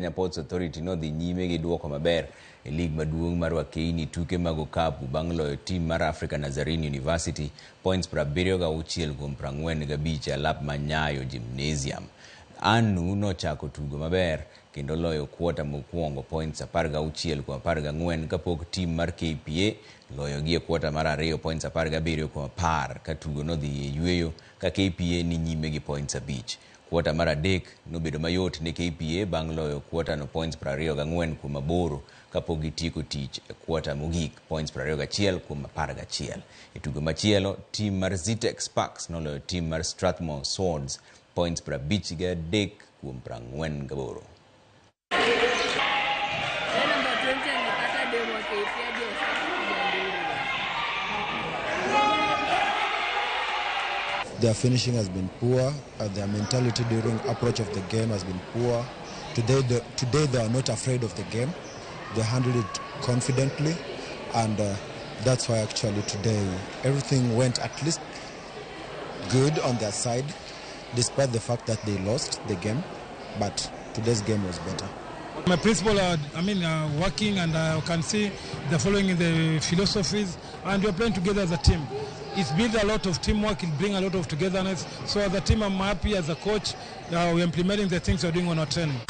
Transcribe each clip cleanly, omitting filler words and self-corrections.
Kenya Ports Authority nodhi nyime gi duoko maber e lig maduong' mar Wakeini tuke mag okapu bang' loyo tim mar Africa Nazarene University points 76 kuom 45 e alap ma Nyayo Gymnasium. ANU nochako tugo maber kendo loyo kwota mokwongo points 16 kuom 14 kapok tim mar KPA loyogi e kwota mar ariyo points 17 kuom 10 ka tugo nodhi e yueyo ka KPA ni nyime gi points 5. Kwota mar adek nobedo mayot ne KPA bang' loyo kwotano points 24 kuom 8 kapok gitieko tich e kwota mogik points 21 kuom 11. E tugo machielo, tim mar Zetech Sparks noloyo tim mar Strathmore Swords points 53 kuom 48. Namba 20 angepata demu wa KPA hadi Osaka kupiga nduru. Their finishing has been poor. Their mentality during approach of the game has been poor. Today they are not afraid of the game. They handled it confidently, and that's why actually today everything went at least good on their side, despite the fact that they lost the game. But today's game was better. My principal are, working, and I can see they're following the philosophies, and we're playing together as a team. It's built a lot of teamwork, it brings a lot of togetherness. So as a team, I'm happy. As a coach, we're implementing the things we're doing on our training.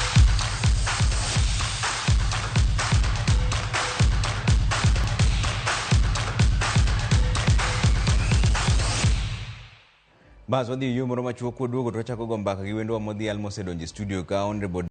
Bas wadhi e yo moro machuok kwaduogo to wachako go mbaka gi wendwa modhial mosedonjo e studio ka Honorable